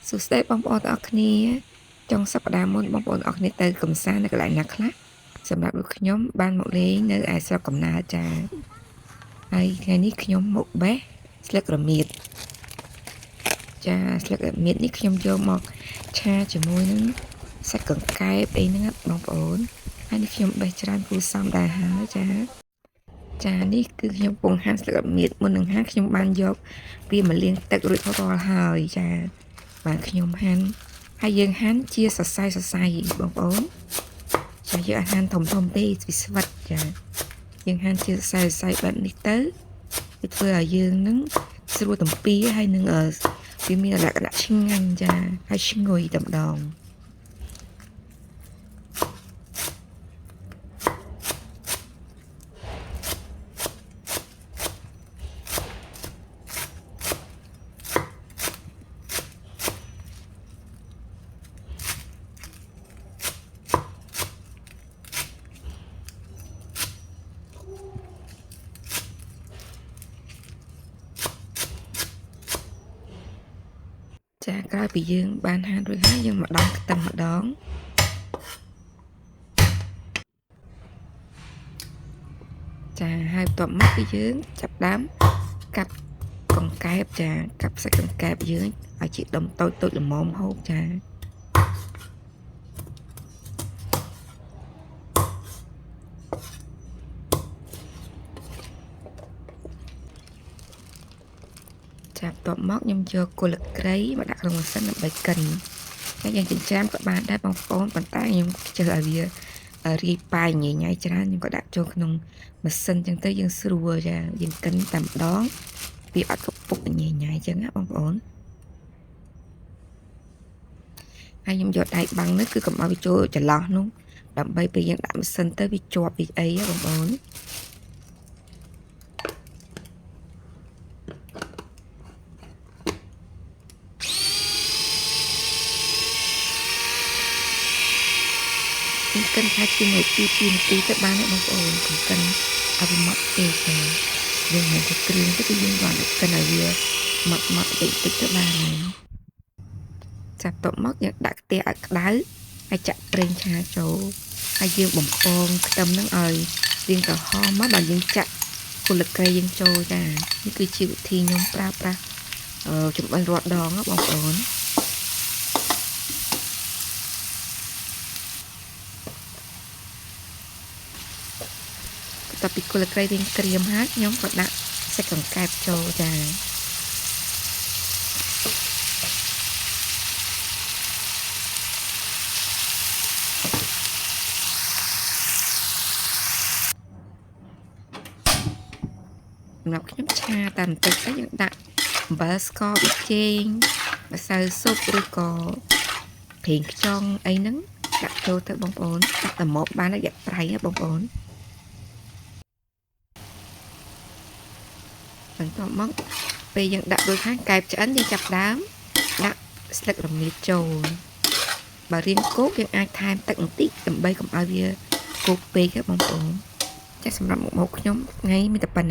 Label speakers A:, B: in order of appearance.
A: សួស្តីបងប្អូនទាំងអស់គ្នាចុងសប្តាហ៍មុនបងប្អូនទាំងអស់គ្នាទៅកំសាន្តនៅកន្លែងណាខ្លះសម្រាប់លោកខ្ញុំបានមកលេងនៅឯស្រុកកំណើតចាហើយថ្ងៃនេះខ្ញុំមកបេះស្លឹករមៀតចាស្លឹករមៀតនេះខ្ញុំយកមកឆាជាមួយនឹងសាច់កង្កែបអីហ្នឹងបងប្អូនហើយនេះខ្ញុំបេះច្រើនគួរសមដែរហើយចាចានេះគឺខ្ញុំពងហាន់ស្លឹករមៀតមុននឹងហាន់ខ្ញុំបានយកវាមកលាងទឹករួចរាល់ហើយចាបាទខ្ញុំហាន់ហើយយើងហាន់ជាសរសៃសរសៃបងប្អូនចាយើងអត់ហាន់ធំធំទេវាស្វិតចាយើងហាន់ជាសរសៃសរសៃបែបនេះទៅវាធ្វើឲ្យយើងនឹងស្រួលទំពាហើយនឹងវាមានលក្ខណៈឆ្ងាញ់ចាហើយឈ្ងុយតែម្ដងចាក្រោយពីយើងបានហាន់រួចហើយយើងមកដំខ្ទឹមម្ដងចាហើយបន្ទាប់មកគឺយើងចាប់ដើមកាប់កង្កែបចាកាប់សាច់កង្កែបយើងឲ្យជាដុំតូចតូចល្មមហូបចាចាបន្ទាប់មកខ្ញុំយកគល់គ្រៃមកដាក់ក្នុងម៉ាស៊ីនដើម្បីកិនហើយយើងចិញ្ច្រាំក៏បានដែរបងប្អូនប៉ុន្តែខ្ញុំខ្ជិលឲ្យវារាយប៉ាយញ៉ៃញ៉ៃច្រើនខ្ញុំក៏ដាក់ចូលក្នុងម៉ាស៊ីនចឹងទៅយើងស្រួលចាយើងកិនតែម្ដងវាអត់កពុកញ៉ៃញ៉ៃចឹងណាបងប្អូនហើយខ្ញុំយកដៃបាំងនេះគឺកុំឲ្យវាចូលចន្លោះនោះដើម្បីពេលយើងដាក់ម៉ាស៊ីនទៅវាជាប់វាអីបងប្អូនខ្ញុំកិនថាជាមួយ2នាទីទៅបានហើយបងប្អូនកុំកិនឲ្យវាម៉ត់ពេកចាយើងមិនទៅគ្រឿងទៅគឺយើងគ្រាន់តែកិនឲ្យវាម៉ត់ម៉ត់តិចតិចទៅបានហើយចាប់តបមកយើងដាក់ខ្ទះឲ្យក្តៅហើយចាក់ប្រេងឆាចូលហើយយើងបំពងខ្ទឹមហ្នឹងឲ្យរៀងក្រហមមកដល់យើងចាក់គល់គ្រៃយើងចូលចានេះគឺជាវិធីខ្ញុំប្រើប្រាស់ចម្អិនរាល់ដងណាបងប្អូនបន្ទាប់ពីគល់គ្រៃរៀងក្រៀមហើយខ្ញុំក៏ដាក់សាច់កង្កែបចូលចាសម្រាប់ខ្ញុំឆាតែបន្តិចទៅយើងដាក់អំបិលស្ករប៊ីចេងម្សៅស៊ុបឬក៏ប្រេងខ្យងអីហ្នឹងដាក់ចូលទៅបងប្អូនដាក់តែមកបានរយៈប្រៃណាបងប្អូនបន្ទាប់មកពេលយើងដាក់រួចហើយកែបឆ្អិនយើងចាប់ដើមដាក់ស្លឹករមៀតចូលបើរៀងគោកយើងអាចថែមទឹកបន្តិចដើម្បីកុំឲ្យវាគោកពេកណាបងប្អូនចាសម្រាប់មុខម្ហូបខ្ញុំថ្ងៃមានតែប៉ុណ្្នឹង